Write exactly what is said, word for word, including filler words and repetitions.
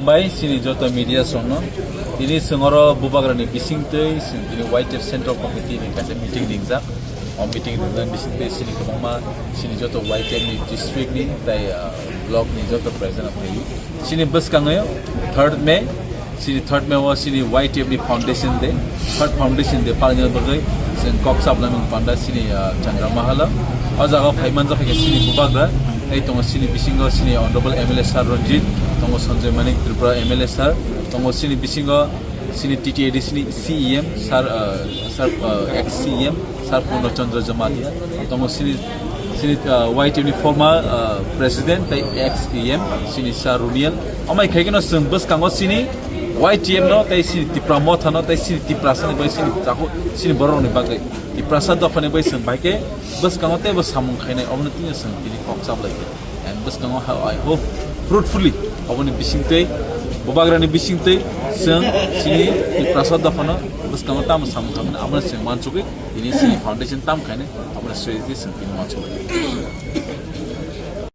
Bai sini joto media songno tini sengoro bubagrani bisingtwi sini tini Y T F Central Committee ni kaisa meeting ringjak. O meeting ringjak bisingtwi sini kwbangma sini joto Y T F ni district ni tai, ah, block ni joto president of the youth. Sini bwskango third May, sini third May o sini Y T F ni foundation day, third foundation day palina bagwi sini kok sabla nung panda sini, ah, Chandra Mahala. O jaga phaiman jaka sini bubagra, ei tongo sini bisingo sini Honorable M L A Sir Ranjit, tongo Sanjay Manik Tripura M L A Sir, tongo sini bisingo sini T T A D C ni C E M, Sir, uh, Sir, uh, ex C E M, Sir Purno Chandra Jamatia, tongo sini, sini, uh, Y T F ni former, uh, president, tai ex E M, sini Sir Runiel. Amai khaikeno sini bwskango sini Y T F no, tai sini Tipra Motha no, tai sini Tiprasa ni bai sini taku, sini borok ni bagwi. Tiprasa dopha ni bai sini bai ke bwskango tei bo samung khainai, omo tini sini tini kok chap lai. And bwskango ha-, I hope fruitfully oboni bisingtwi, bubagrani bisingtwi, chwng chini Tiprasa dophano bwskango tamo samung khamna, abono chwng mansugwi, tini chini foundation tam khainai, abono swiwi chwng tini mansugwi.